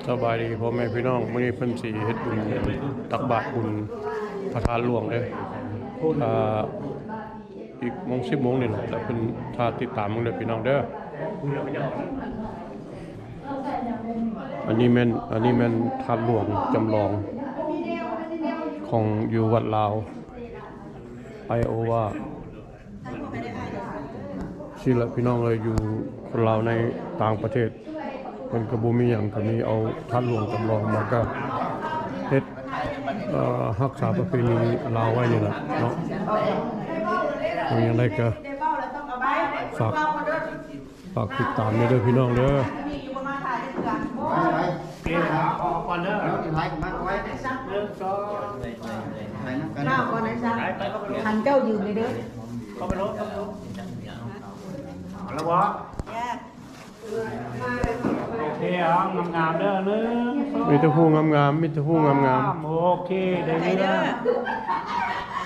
ສະບາຍດີພໍ່ແມ່ພີ່ນ້ອງ, ມື້ນີ້ເພິ່ນຊິເຮັດບຸນຕັກບາດບຸນພະທາດຫຼວງເດ້. ອ່າ ອີກໂມງ ສິບໂມງນີ້ແຫຼະ ແລ້ວເພິ່ນຖ້າຕິດຕາມເບິ່ງເດີພີ່ນ້ອງເດີ. ອັນນີ້ແມ່ນ ອັນນີ້ແມ່ນທາດຫຼວງຈຳລອງຂອງຢູ່ວັດລາວ ໄອໂອວາ. ຊີ້ແຫຼະພີ່ນ້ອງເອີຍ, ຢູ່ຄົນລາວໃນຕ່າງປະເທດ ເພິ່ນກໍບໍ່ມີຫຍັງ ກໍມີເອົາທາດຫຼວງຈຳລອງມາກະເຮັດ ເອີ ຮັກສາປະເພນີລາວໄວ້ນີ້ແຫຼະເນາະ. ເປັນຈັ່ງໃດກໍຝາກ ຝາກຕິດຕາມແດ່ເດີພີ່ນ້ອງເດີ. ເກັບເອົາອອກກ່ອນເດີ. ເອົາ ຖ່າຍກັນມາໄວ້ ໜຶ່ງ ສອງ ຖ່າຍນຳກັນ ຂ້າວກ່ອນນະ ໄປ ໄປ ເຂົ້າໄປໂລດ ຄັນເຈົ້າຢືມເດີ ເຂົ້າໄປໂລດ ເຂົ້າໄປໂລດ. ເອົາລະບໍ່? ໂອເຄ ເອົາງາມໆເດີ ໜຶ່ງ ສອງ ມີແຕ່ຜູ້ງາມໆ ມີແຕ່ຜູ້ງາມໆ. ໂອເຄ ໄດ້ເລື່ອງ.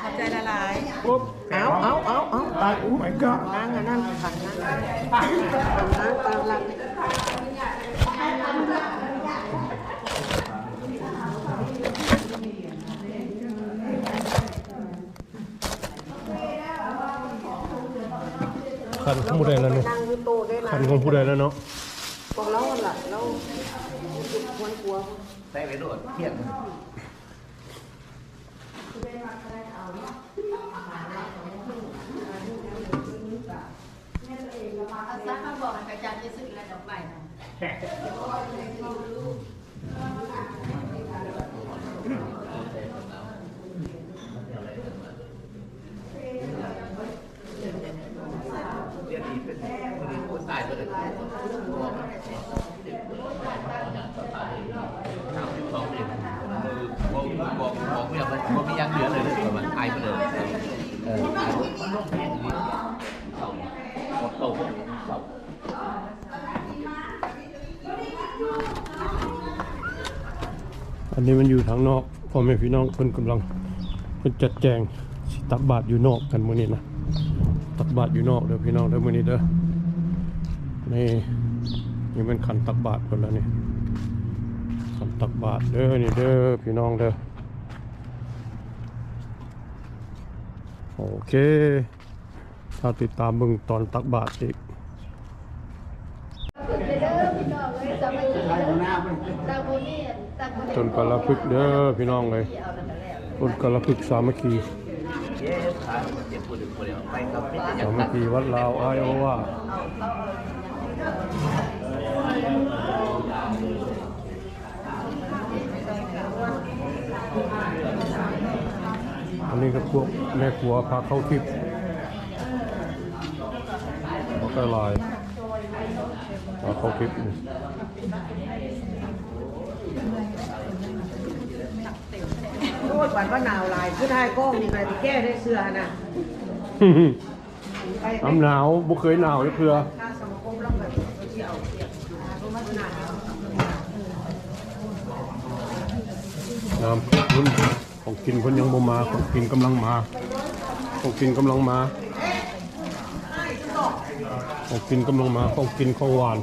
ຂອບໃຈຫຼາຍໆ. ປຸບ ເອົາ ເອົາ ເອົາ ເອົາ ຕາຍ ໂອ້ ມາຍກອດ ນາງອັນນັ້ນ ຂັນນາງ ຂັນນາງຕາມຫຼັງ. ຂັນຂອງຜູ້ໃດລະນີ້? ຂັນຂອງຜູ້ໃດລະເນາະ? ຂອງລາວຫັ້ນລະ ລາວຢູ່ຄວນຄົວ. ໃສ່ໄປໂລດ ທຽນ. ເອົາຊະ ເຂົາບອກໃຫ້ໄປຈັດໄປຊື້ລະດອກໄມ້ນະ. ອັນນີ້ມັນຢູ່ທາງນອກ ພໍ່ແມ່ພີ່ນ້ອງ ເພິ່ນກຳລັງ ເພິ່ນຈັດແຈງຊິຕັກບາດຢູ່ນອກກັນມື້ນີ້ນະ. ຕັກບາດຢູ່ນອກເດີພີ່ນ້ອງເດີ ມື້ນີ້ເດີ. ນີ້ ນີ້ແມ່ນຂັນຕັກບາດເພິ່ນລະນີ້ ຂັນຕັກບາດເດີ ນີ້ເດີພີ່ນ້ອງເດີ. ໂອເຄ ຖ້າຕິດຕາມເບິ່ງຕອນຕັກບາດອີກ. ຕົ້ນກາລະພຶກເດີພີ່ນ້ອງເອີຍ ຕົ້ນກາລະພຶກສາມັກຄີ ສາມັກຄີວັດລາວໄອໂອວາ. ອັນນີ້ກໍພວກແມ່ຄົວພາເຂົ້າທິບ ບໍ່ໄດ້ຫຼາຍ ພາເຂົ້າທິບນີ້. ໂອ້ຍ ວັນວ່າໜາວຫຼາຍ ຄືຖ່າຍກ້ອງນີ້ກໍໄດ້ແກ້ໄດ້ເສື້ອຫັ້ນນະ. ອຳໜາວ ບໍ່ເຄີຍໜາວຈັກເທື່ອ. ນ້ຳຂຶ້ນ ຂອງກິນເພິ່ນຍັງບໍ່ມາ ຂອງກິນກຳລັງມາ ຂອງກິນກຳລັງມາ ຂອງກິນກຳລັງມາ ຂອງກິນຂອງຫວານ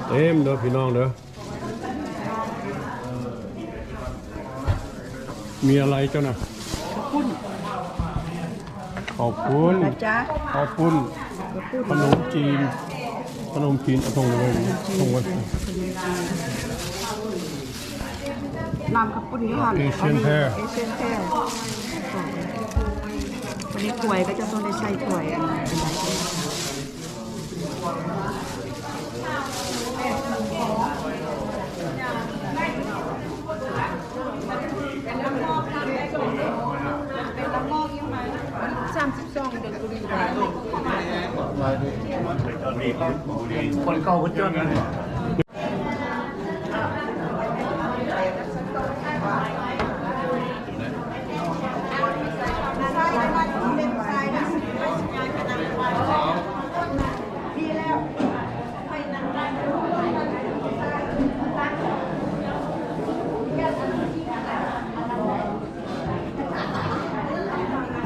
ເຕັມເດີພີ່ນ້ອງເດີ. ມີອະໄລເຈົ້ານະ? ເຂົ້າປຸ້ນ ເຂົ້າປຸ້ນນະຈ໊ະ ເຂົ້າປຸ້ນ ເຂົ້າປຸ້ນ ຂະໜົມຈີນ ຂະໜົມຈີນ ເອົາຖົງໄວ້ ຖົງໄວ້ ນ້ຳເຂົ້າປຸ້ນຢູ່ຫັ້ນ ເອຊຽນແທ້ ເອຊຽນແທ້. ວັນນີ້ຖ້ວຍກໍຈະຕ້ອງໄດ້ໃສ່ຖ້ວຍອັນນັ້ນເປັນໄດ້. ສາມສິບສອງເດືອນກຸມພາ ຄົນເກົ່າຄົນຈົນ.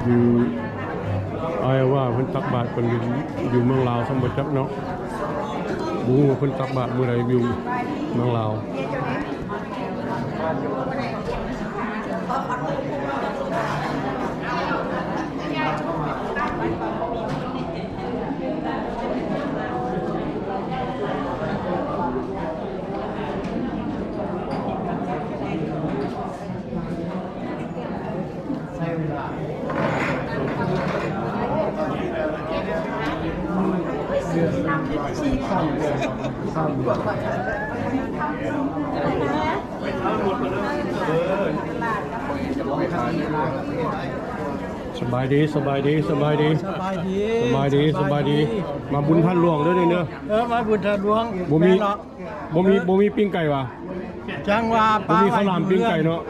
ຢູ່ ອ້າຍວ່າເພິ່ນຕັກບາດເພິ່ນຢູ່ ຢູ່ເມືອງລາວຊ້ຳບໍ່ຈັກເນາະ. ບໍ່ຮູ້ວ່າເພິ່ນຕັກບາດມື້ໃດຢູ່ເມືອງລາວ. ສະບາຍດີ ສະບາຍດີ ສະບາຍດີ ສະບາຍດີ ສະບາຍດີ ສະບາຍດີ. ມາບຸນທາດຫຼວງເດີນີ້ເດີ. ເອີ ມາບຸນທາດຫຼວງ. ບໍ່ມີ ແມ່ນເນາະ. ບໍ່ມີ ເອີ ບໍ່ມີປີ້ງໄກ່ຫວາ? ຈັ່ງວ່າ ບໍ່ມີເຂົ້າຫຼາມປີ້ງໄກ່ເນາະ.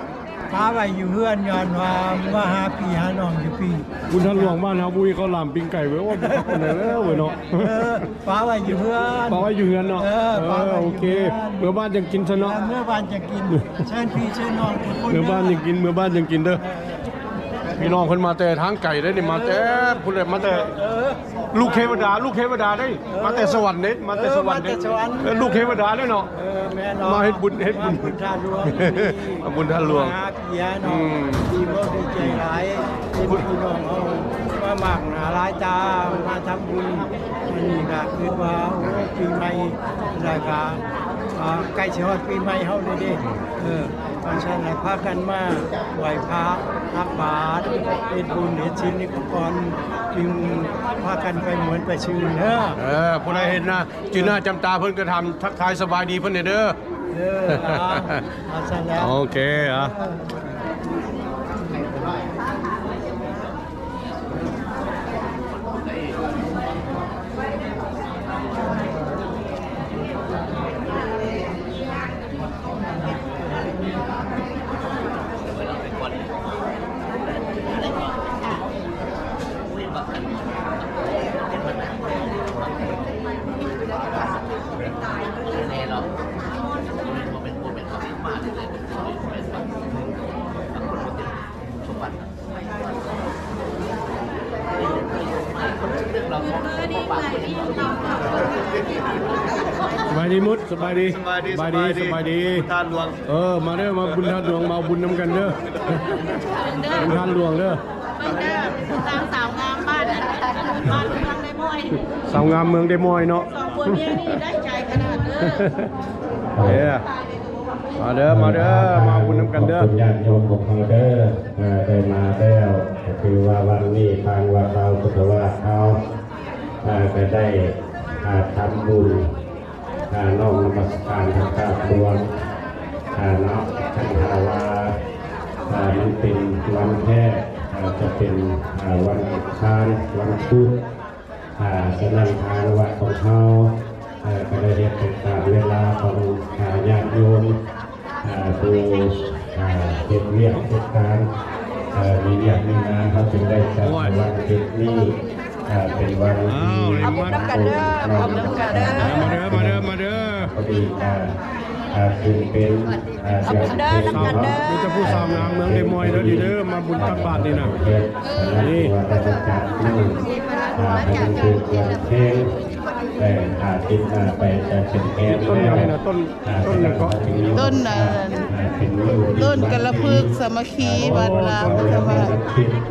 ປາໄວ້ຢູ່ເຮືອນ ຍ້ອນວ່າມາຫາພີ່ຫານ້ອງຢູ່ພີ້. ບຸນທາດຫຼວງບ້ານເຮົາບໍ່ມີເຂົ້າຫຼາມປີ້ງໄກ່ເວີຍ. ໂອ້ຍ ບໍ່ຄັກປານໃດເລີຍເວີຍເນາະ. ເອີ ປາໄວ້ຢູ່ເຮືອນ ປາໄວ້ຢູ່ເຮືອນເນາະ. ເອີ ເອີ ປາໄວ້ຢູ່ເຮືອນ ໂອເຄ ເອີ ເມືອບ້ານຈັ່ງກິນ. ເມືອບ້ານຈັ່ງກິນ ເຊີນພີ່ເຊີນນ້ອງທຸກຄົນ ເມືອບ້ານຈັ່ງກິນ ເມືອບ້ານຈັ່ງກິນເດີ. ເອີ ພີ່ນ້ອງເພິ່ນມາແຕ່ທາງໄກເດ້ນີ້ ມາແຕ່ພຸ້ນແຫຼະ ມາແຕ່ ເອີ ລູກເທວະດາ ລູກເທວະດາເດ້. ເອີ ມາແຕ່ສະຫວັນເດ້ ມາແຕ່ສະຫວັນເດ້. ເອີ ມາແຕ່ສະຫວັນ ເອີ ລູກເທວະດາເດ້ເນາະ. ເອີ ແມ່ນເນາະ. ມາເຮັດບຸນ ເຮັດບຸນ ມາບຸນທາດຫຼວງ ບຸນທາດຫຼວງ ມາຫາພີ່ຫານ້ອງ. ອືມ ດີມຸກດີໃຈຫຼາຍ ເຫັນພີ່ນ້ອງເຮົາມາມາກໜ້າຫຼາຍຕາ ມາທຳບຸນ. ມື້ນີ້ກະຄິດວ່າ ໂອ້ ປີໃໝ່ ແລ້ວກະ ອ່າ ໃກ້ຊິຮອດປີໃໝ່ເຮົາແລ້ວເດ້. ເອີ ເພາະສະນັ້ນລະ ພາກັນມາໄຫວ້ພະ ຕັກບາດ ເຮັດບຸນເຮັດສິນນີ້ກ່ອນ ຈຶ່ງພາກັນໄປມ່ວນໄປຊື່ນເດີ. ເອີ ຜູ້ໃດເຫັນໜ້າ ຈື່ໜ້າຈຳຕາເພິ່ນກໍຖາມທັກທາຍສະບາຍດີເພິ່ນແດ່ເດີ. ເອີ ອ່າ ເອົາຊັ້ນແລ້ວ ໂອເຄ ອ່າ. ສະບາຍດີມຸດ ສະບາຍດີ ສະບາຍດີ ສະບາຍດີ ສະບາຍດີ ທ່ານຫຼວງ. ເອີ ມາເດີ ມາບຸນທາດຫຼວງ ມາເອົາບຸນນຳກັນເດີ ບຸນທາດຫຼວງເດີ. ເບິ່ງເດີ ທາງສາວງາມບ້ານ ບ້ານເມືອງໄດ້ໝ້ອຍ ສາວງາມເມືອງໄດ້ໝ້ອຍເນາະ. ສອງຜົວເມຍນີ້ໄດ້ໃຈຂະໜາດເດີ. ເອີ ມາເດີ ມາເດີ ມາບຸນນຳກັນເດີ ຂອບຄຸນຍາດໂຍມຂອງເຮົາເດີ. ເອີ ໄດ້ມາແລ້ວ ກໍຄືວ່າວັນນີ້ທາງວັດລາວພຸດທະວາດເຮົາ ເອີ ກໍໄດ້ ອ່າ ທຳບຸນ ອ່າ ນ້ອມນະມັດສະການພະທາດຫຼວງ ອ່າ ເນາະ. ຄັນຖ້າວ່າ ອ່າ ມັນເປັນວັນແທ້ ອ່າ ຈະເປັນ ອ່າ ວັນອັງຄານ ວັນພຸດ ອ່າ ສະນັ້ນທາງວັດຂອງເຮົາ ເອີ ກໍໄດ້ເຮັດໄປຕາມເວລາຂອງ ອ່າ ຍາດໂຍມ ອ່າ ຜູ້ ອ່າ ເຮັດວຽກເຮັດການ ເອີ ມີວຽກມີງານ ເຮົາຈຶ່ງໄດ້ຈັດໃນວັນອາທິດນີ້ ອ່າ ເປັນວັນທີ່ ເອົາບຸນນຳກັນເດີ ເອົາບຸນນຳກັນເດີ ມາເດີ ມາເດີ ມາເດີ. ພໍດີ ອ່າ ອ່າ ຂຶ້ນເປັນ ອ່າ ເຈົ້າເປັນເນາະ ມີແຕ່ຜູ້ສາວງາມເມືອງເດມອຍເດີ ນີ້ເດີ ມາບຸນຕັກບາດນີ້ນະ ນີ້ ເອີ ອາທິດໜ້າໄປຈະເປັນແອນ ຕົ້ນຫຍັງນີ້ນະ ຕົ້ນ ຕົ້ນຫຍັງເກາະ ຕົ້ນ ອ່າ ຕົ້ນກາລະພຶກສາມັກຄີວັດລາວພຸດທະວາດ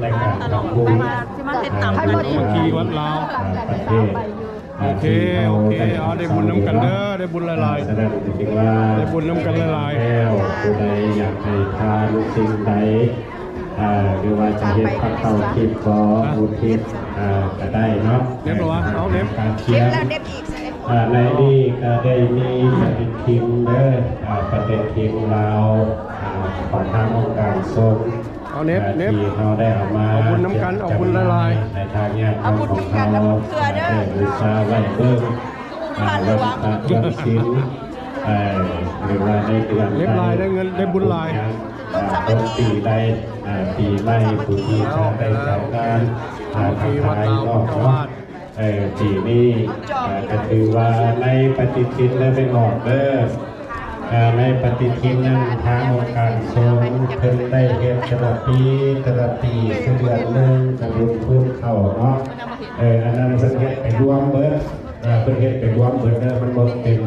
ໃນການທຳບຸນ ຊິມາເຮັດຕຳອັນນີ້ ສາມັກຄີວັດລາວ ອ່າ ປະເທດ ໂອເຄ ໂອເຄ ເອົາ ໄດ້ບຸນນຳກັນເດີ ໄດ້ບຸນຫຼາຍໆ ສະນັ້ນຈຶ່ງວ່າ ໄດ້ບຸນນຳກັນຫຼາຍໆ ແລ້ວ ຜູ້ໃດຢາກໃຫ້ທານສິ່ງໃດ ອ່າ ຫຼືວ່າຈະເຮັດພະເຂົ້າທິບບໍ່ ອຸທິດ ອ່າ ກໍໄດ້ເນາະ ເນັບແລ້ວວະ ເອົາ ເນັບ ການຂຽນ ເນັບແລ້ວ ເນັບອີກ ອ່າ ໃນນີ້ກໍໄດ້ມີປະຕິທິນເດີ ອ່າ ປະຕິທິນລາວ ອ່າ ຂອງທາງອົງການສົງ ເອົາເນັບ ເນັບ ທີ່ເຮົາໄດ້ເອົາມາ ເອົາບຸນນຳກັນ ເອົາບຸນຫຼາຍໆ ໃຫ້ທາງຍາດຂອງເຮົາ ເອົາບຸນນຳກັນ ເອົາບຸນເພື່ອເດີ ໄດ້ບູຊາໄວ້ເບິ່ງ ອ່າ ວັນພະວັນສິນ ເອີ ຫຼືວ່າໃນເດືອນ ເນັບຫຼາຍ ໄດ້ເງິນ ໄດ້ບຸນຫຼາຍ ອ່າ ຕົ້ນປີໃດ ອ່າ ປີໃໝ່ ຜູ້ທີ່ຈະໄດ້ຈັດງານ ອ່າ ທັກທາຍນອກເນາະ ເອີ ປີນີ້ ເອີ ກໍຖືວ່າໃນປະຕິທິນໄດ້ໄປອອກເດີ ເອີ ໃນປະຕິທິນນັ້ນ ທາງອົງການສົງເພິ່ນໄດ້ເຮັດແຕ່ລະປີ ແຕ່ລະປີ ຄືເດືອນໜຶ່ງ ກະບຸນພື້ນເຂ ເອົາເນາະ ເອີ ອັນນັ້ນເພິ່ນເຮັດໄປລວມເບິດ ເອີ ເພິ່ນເຮັດໄປລວມເບິດເດີ ມັນບໍ່ເປັນ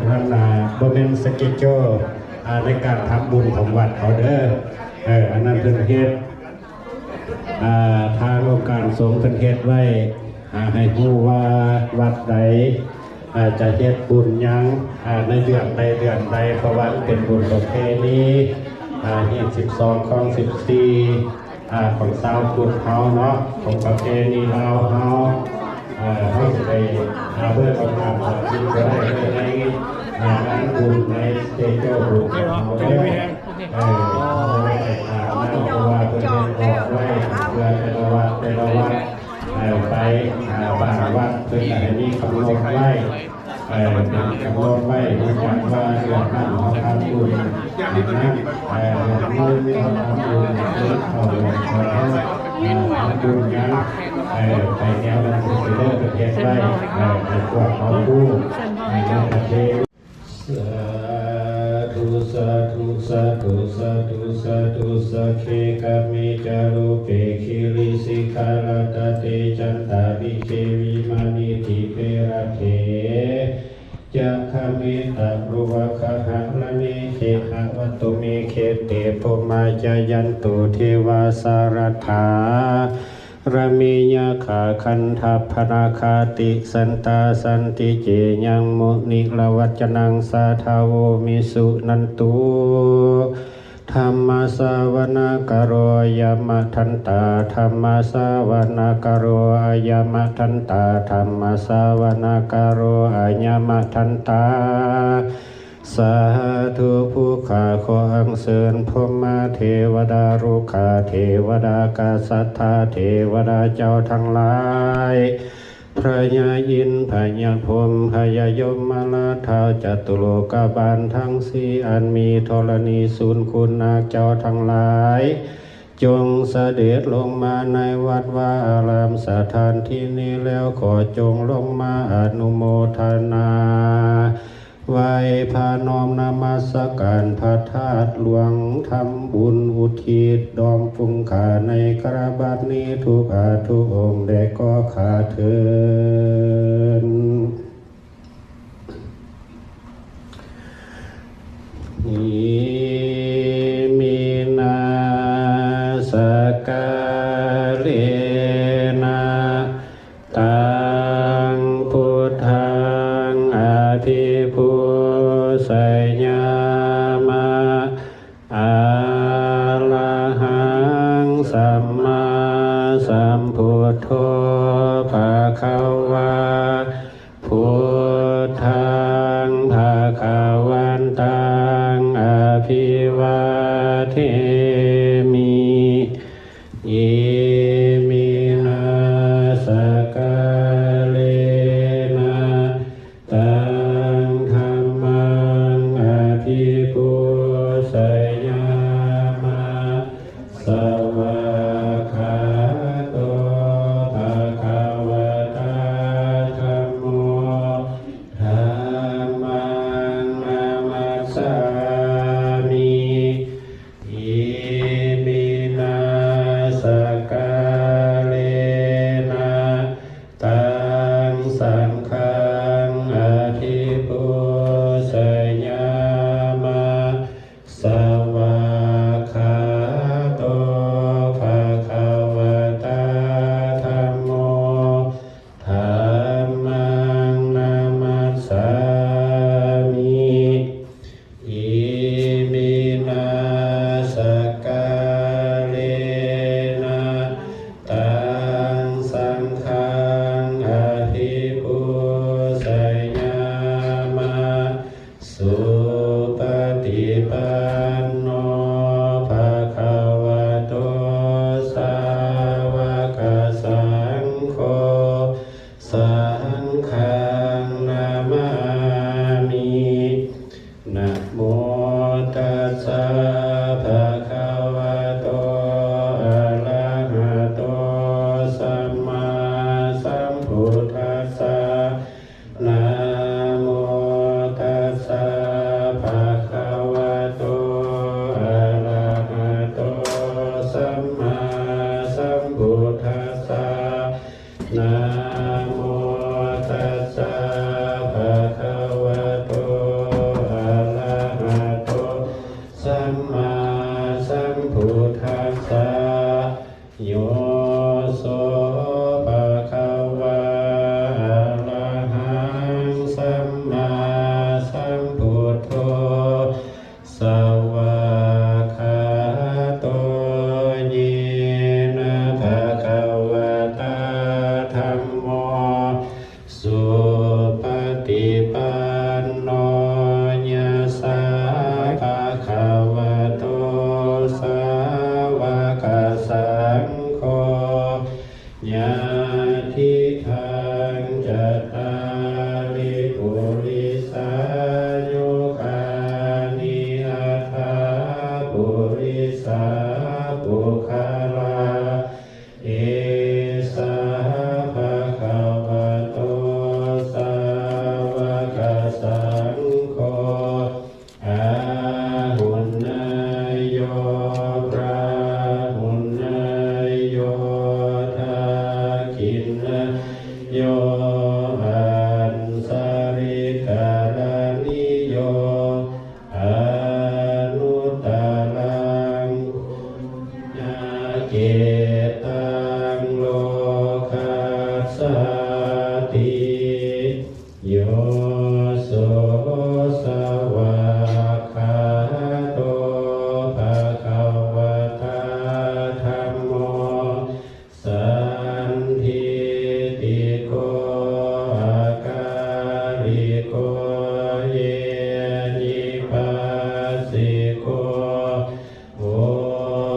ມັນ ອ່າ ບໍ່ແມ່ນສະເກເຈີ ອ່າ ໃນການທຳບຸນຂອງວັດເຮົາເດີ ເອີ ອັນນັ້ນເພິ່ນເຮັດ ອ່າ ທາງອົງການສົງເພິ່ນເຮັດໄວ້ ອ່າ ໃຫ້ຮູ້ວ່າວັດໃດ ອ່າ ຈະເຮັດບຸນຫຍັງ ອ່າ ໃນເດືອນໃດເດືອນໃດ ເພາະວ່າມັນເປັນບຸນປະເພນີ ອ່າ ຮີດສິບສອງ ຄອງສິບສີ່ ອ່າ ຂອງຊາວພຸດເຮົາເນາະ ຂອງປະເພນີລາວເຮົາ ເອີ ເຮົາຊິໄປຫາເບິ່ງເອົາຕາມຄວາມຈິງກໍໄດ້ ໃນ ອ່າ ງານບຸນ ໃນສະເກເຈີບຸນຂອງເຮົາເດີ ເອີ ເຮົາໄດ້ໄປຖາມນຳ ເພາະວ່າເພິ່ນເຮັດອອກໄວ້ ເພື່ອແຕ່ລະວັດ ແຕ່ລະວັດ ເອີ ໄປ ອ່າ ບາງວັດເພິ່ນກໍໃຫ້ມີກຳນົດໄວ້ ເອີ ເປັນກຳນົດໄວ້ ຮູ້ຈັກວ່າເດືອນນັ້ນເຮົາທຳບຸນ ເດືອນນັ້ນ ເອີ ເດືອນນັ້ນເຮົາທຳບຸນ ເຮົາເຂົ້າເດືອນຂອງເຮົາ ເອີ ທຳບຸນຫຍັງ ເອີ ໄປແນວນັ້ນເດີ ເພິ່ນເຮັດໄວ້ ເອີ ໃຫ້ພວກເຮົາຮູ້ ໃນປະເພນີ ສາທຸ ສາທຸ ສາທຸ ສາທຸ ສາທຸ ສັກເຂກະເມຈະລູເປ ກິລິສິຂາລະຕະເຕ ຈັນຕາລິເຂ ວິມານີ ຕິເປລະເຖ ຍັກຂະເມຕະໂລວະຄະຫະລະເນ ເຂຫະວັດຕຸເມ ເຂເຕ ພົມມະຈາຍັນຕຸ ເທວາສາລັດຖາ ລະເມ ຍັກຂາຄັນທັບພະນາຄາຕິ ສັນຕາສັນຕິເຈ ຍັງມຸນິລະວັດຈະນັງ ສາທາໂວ ວິສຸນັນຕຸ ທຳມະສາວະນະກາໂລ ອາຍະມະທັນຕາ ທຳມະສາວະນະກາໂລ ອາຍະມະທັນຕາ ທຳມະສາວະນະກາໂລ ອາຍະມະທັນຕາ ສາທຸ ຜູ້ຂ້າຂໍອັນເຊີນພົມມະເທວະດາ ລຸກຂະເທວະດາ ກະສັດຖາເທວະດາ ເຈົ້າທັງຫຼາຍ ພະຍາອິນ ພະຍາພົມ ພະຍາຍົມມະລາດ ທ້າວຈະຕຸໂລກະບານທັງສີ່ ອັນມີທໍລະນີສູນຄູນນາກເຈົ້າທັງຫຼາຍ ຈົ່ງສະເດັດລົງມາໃນວັດວາອາລາມສະຖານທີ່ນີ້ແລ້ວ ຂໍຈົ່ງລົງມາອະນຸໂມທະນາ ໄຫວ້ພະນອມນະມັດສະການພະທາດຫຼວງ ທຳບຸນອຸທິດດອມຟຸງຂ້າໃນກະລະບັດນີ້ ທຸກອາທຸອົງແດ່ກໍຂ້າເທີນ. ອິມິນາສະກາເລນະ ຕັງ ພຸດທັງ ອະພິປູຊະຍາມະ ອະລະຫັງ ສຳມາສຳພຸດໂທ ພະຄະວາ ພຸດທັງ ພະຄະວັນຕັງ ອະພິວາເທມິ ອິມິນາສະກາເລນະ ຕັງ ທຳມັງ ອະພິປູຊະຍາມະ ສະຫວາກຂາໂຕ ພະຄະວະຕາ ທຳໂມ ທຳມັງ ນະມັດສາມິ ອິມິນາສະກາເລນະ ຕັງ ສັງຄັງ ອະພິປູຊະຍາມະ ສະຫວາກຂາໂຕ ພະຄະວະຕາ ທຳໂມ ທຳມັງ ນະມັດສາມິ ອິມິນາສະກາເລນະ ຕັງ ສັງຄັງ ອະພິປູຊະຍາມະ ສຸປະຕິປັນໂນ ພະຄະວະໂຕ ສາວະກະສັງໂຄ ສັງຄັງ ນະມາມິ ນະໂມຕັດສະ ພະຄະວະໂຕ ອະລະຫະໂຕ ສຳມາສຳພຸດທັດສະ ນະໂມຕັດສະ ພະຄະວະໂຕ ອະລະຫະໂຕ ສຳມາສຳພຸດທັດສະ ນະໂມຕັດສະ ພະຄະວະໂຕ ອະລະຫະໂຕ ສຳມາສຳພຸດທັດສະ ໂຍໂສ ພະຄະວາ ອະລະຫັງ ສຳມາສຳພຸດໂທ ສະວາກຂາໂຕ ເຍນະ ພະຄະວະຕາ ທຳໂມ ສຸປະຕິປັນໂນ ຍະສາ ພະຄະວະໂຕ ສາວະກະສັງໂຄ ຍະທິທັງ ຈັດຕາລິ ປຸລິສາຍຸການິ ອັດຖາ ປຸລິສາ ປຸກຄະລາ ເອສາ ພະຄະວະໂຕ ສາວະກະສັງໂຄ ອາຫຸນນະໂຍ ພະຫຸນນະໂຍ ທັກຂິນນະໂຍ ອັນສະລິກະລະນິໂຍ ອະນຸດຕະລັງ ຍະເກຕ